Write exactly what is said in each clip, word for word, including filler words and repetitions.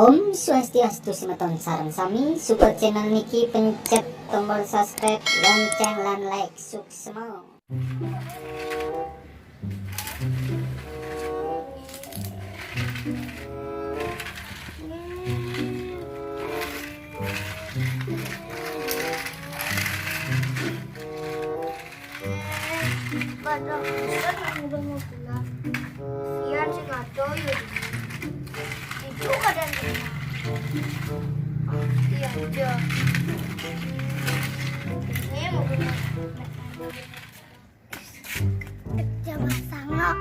Om Swastiastu semeton sareng sami, support channel niki pencet tombol subscribe, lonceng lan like, suksma. Pada pusat udah mau pulang. Sian si Kato ya. Itu keadaan rumah. Iya aja. Ini mau pulang. Kerja basah nggak?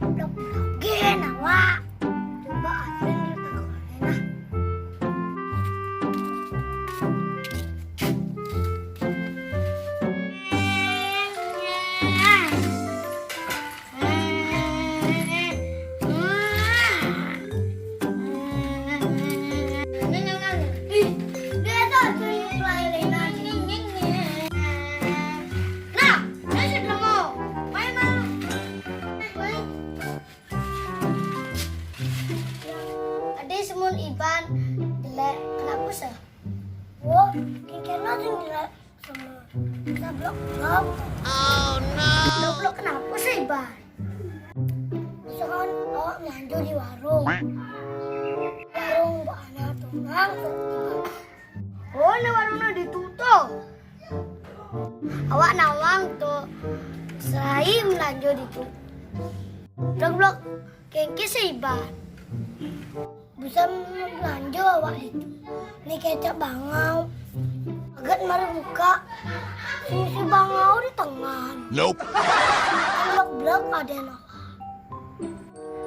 Blok-blokin awak. Coba aja nih, nah. Ih, dia tuh tuyul lain lagi. Nah, saya sudah mau. Main, main. Main. Ade semun Iban jelek, kenapa sih? Wah, kengkena sing jelek sama kita blok-blok. Oh no. Blok-blok kenapa sih, Iban? Misalkan awak belanja di warung. Warung buat anak tunang. Oh, ini warungnya ditutup. Awak nawang tuh selain belanja di tu. Blok-blok kengke seibar. Bisa belanja awak itu. Ini kecap bangau. Agat mari buka. Sing si bangau di tengah. Nope. Blok-blok ada yang nawang.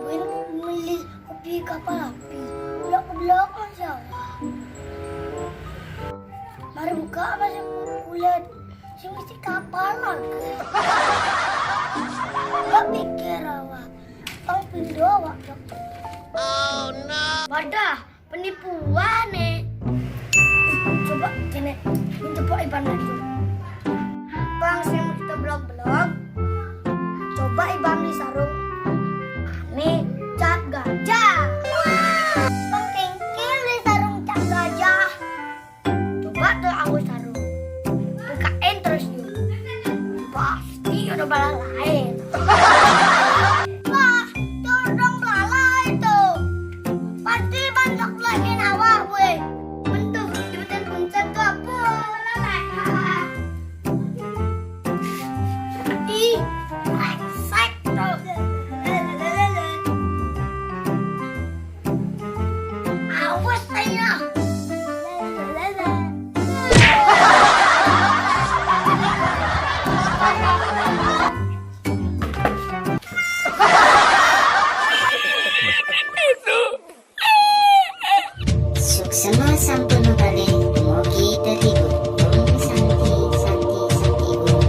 Buin beli kopi kapal api. Blok-blok masya Allah. Mari buka masih kulit. Si mesti kapal lagi. Gak pikir awak. Pang pindo awak. Oh no. Wadah, penipuan nih. Coba kene, ini coba Iban lagi.